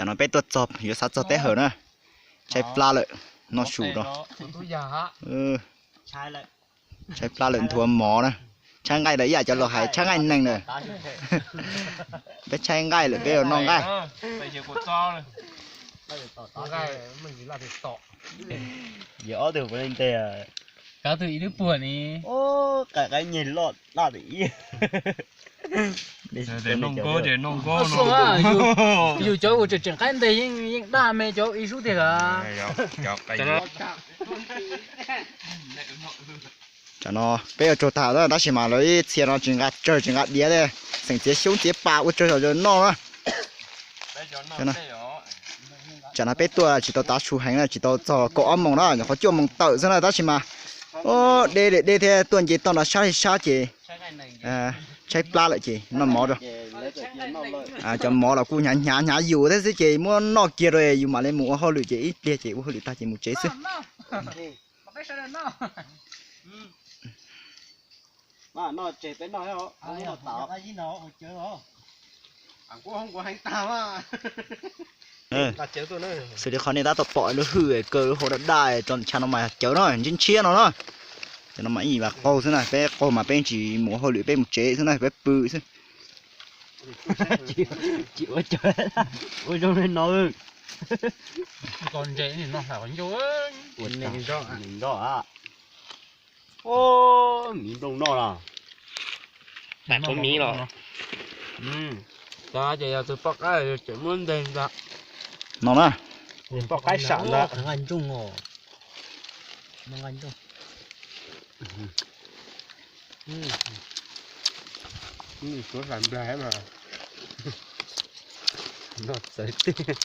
Tam no peb tuaj txog yuav xav txog teb hawm na. Tshaib plab lawm, noj su rau. Tshaib plab lawm nthuav mov na. Tshaib nqaij lawm ib yam cov laus hais tshaib nqaij neeg na. Peb tshaib nqaij lawm peb yuav noj nqaij. Yog ob tug puav leej nteg. Kav tug ib lub puag ni. Qaib nyeg loj loj ib. Yus cov ua tseem tseem qaib nteg yeej daj me cov ib sub tiag. Tam no peb yuav tsuag tag tab sis mas lawv ib txhia no tsis nqa tsawg tsis nqa diav li, xeem txiav xyoob txiav pas ua tsawg zog noj na. Tsam no peb tuaj tsis tau tav su heev na, tsis tau txog kaum ob moos na, nyuam qhuav cuaj moos tawm xwb na tab sis mas deb li deb thiab tuaj nce toj nrov sab li sab ces tshaib plab lawm ces noj mov rau. Cov mov los kuj hnyav hnyav hnyav yus thiab xwb ces muab noj kiag rau yus mam li mus ua hauj lwm ces ib pliag ces ua hauj lwm tag ces mus tsev xwb. Xws li qhov nej tab tom pom lub hwj kaw lub hau daj daj rau chaw no mas cawv no ntshiab ntshiab no na. Cov no mas ib yim vas qaug xwb na, peb qaug mas peb tsis mus hauj lwm peb mus tsev xwb na peb pw xwb. Tsis ua cas, ua zoo li no. Ua cas nws nroj, miv nplooj noj los. Pom miv los. Cov ces yog tus poj qaib tseem muab nteg ntag. No na. Poj qaib sam ntag. Nqa ntsooj os. Nqa ntsooj. Suav hla nplag mas noj txawv tiag.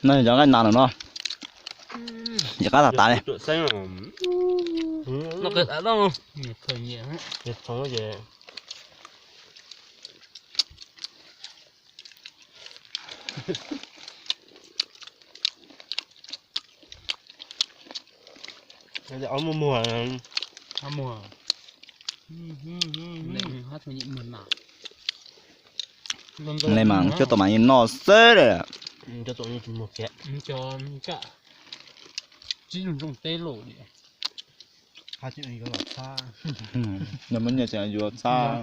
No yog cov nqaij nas no, yog qab tas tas li. Ob muag muag. Li mas cuab tau mas yeej noj xwb li. Yog muaj nyiaj ces yuav txhab.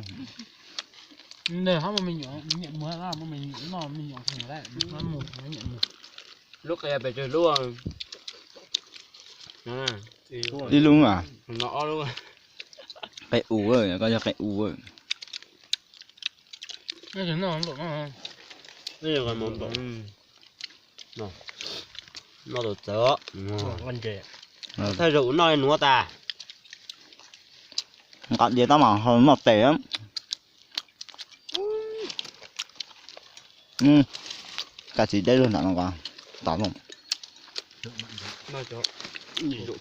Lub qia pes tsawg lub? Ib lub mas. Qe u, koj yog qe u. Noj tus txawv. Thawj zaug kuv noj nuav tas. Nqa diav tab mas ho noj tes. Ka txiv deb lug nram no tas lawm.